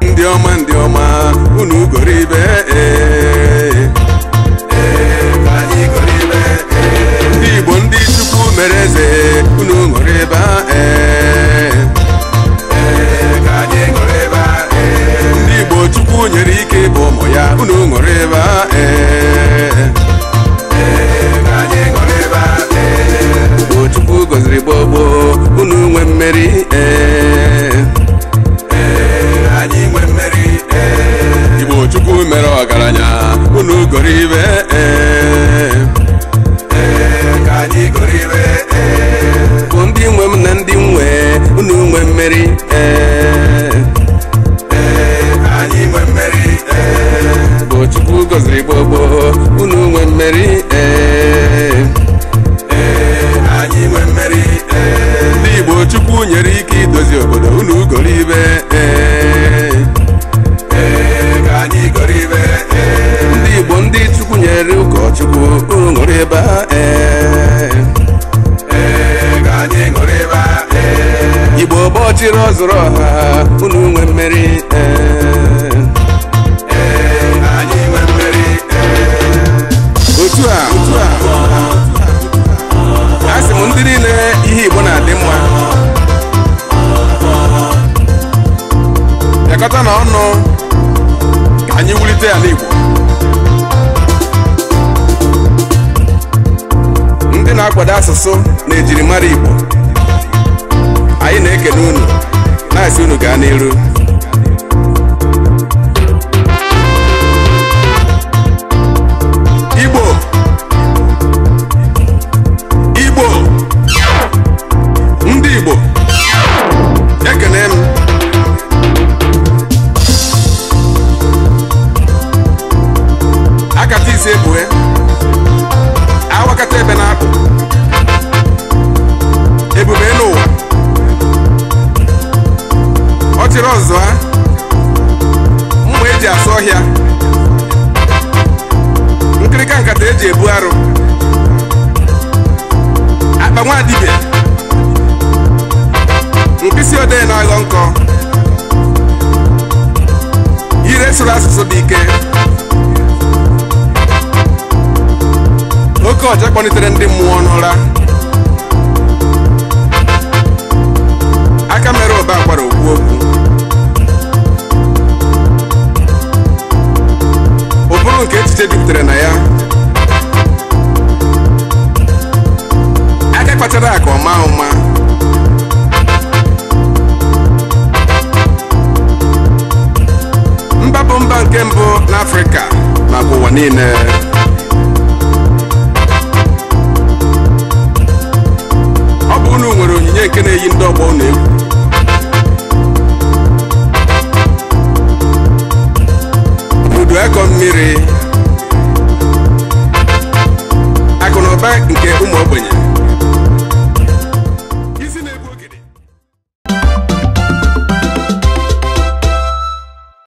Ndị ọma unu goro ibe ee ka anyị goro ibe ee. Ndị Igbo ndị Chukwu mere eze unu ṅụrụ ebe ee ka anyị ṅụrụ ebe ee. Ndị Igbo Chukwu nyere ike bụ ụmụ ya unu ṅụrụ ebe ee ka anyị ṅụrụ ebe ee. Igbo Chukwu gọziri gbogbo unu nwe mmeri ee anyị nwe mmeri ee. Igbo Chukwu mere ọgaranya unu goro ibe ee ka anyị goro ibe ee. Bụ ndị nwe m na ndị nwe unu nwe mmeri ee anyị nwe mmeri ee. Igbo Chukwu gọziri gbogbo unu nwe mmeri ee anyị nwe mmeri ee. Ndị Igbo Chukwu nyere ike idozi obodo unu goro ibe ee ka anyị goro ibe ee. Ndị Igbo ndị Chukwu nyere ụkọchukwu unu ṅụrụ ebe ee ka anyị ṅụrụ ebe ee. Igbo bụ ọchịrị ọzụrụ ọha unu nwe mmeri ee anyị nwe mmeri ee. Otu a asị m ndị niile ihe Igbo na-adị mma bịakọta na ọnụ ka anyị wulite ala Igbo. Ndị na-akwado asụsụ na ejirimara Igbo anyị na-ekene unu na-asị unu gaa n'iru. Igbo Igbo ndị Igbo ekene m. Akata ise ebue awakata ebe na-akpụ ebube n'ụwa ọchịrị ọzọ mma eji asụ ọhịa nkirika nkata eji ebu arụ akpa nwa dibịa mkpịsị odee na-aghọ nkọ ire sụrụ asụsụ dị ike oke ọja kpọlitere ndị mmụọ n'ụra aka mere ụba gwara okwu okwu ụbụrụ nke echiche jupụtara na ya aka kpachara aka ọma ụma mba bụ mba nke mbụ n'Afrịka nakwa ụwa niile. Ọ bụ unu nwere onyinye nke na-eyi ndị ọgbọ unu egwu. Udu akọ mmiri akụ na ụba nke ụmụ ogbenye.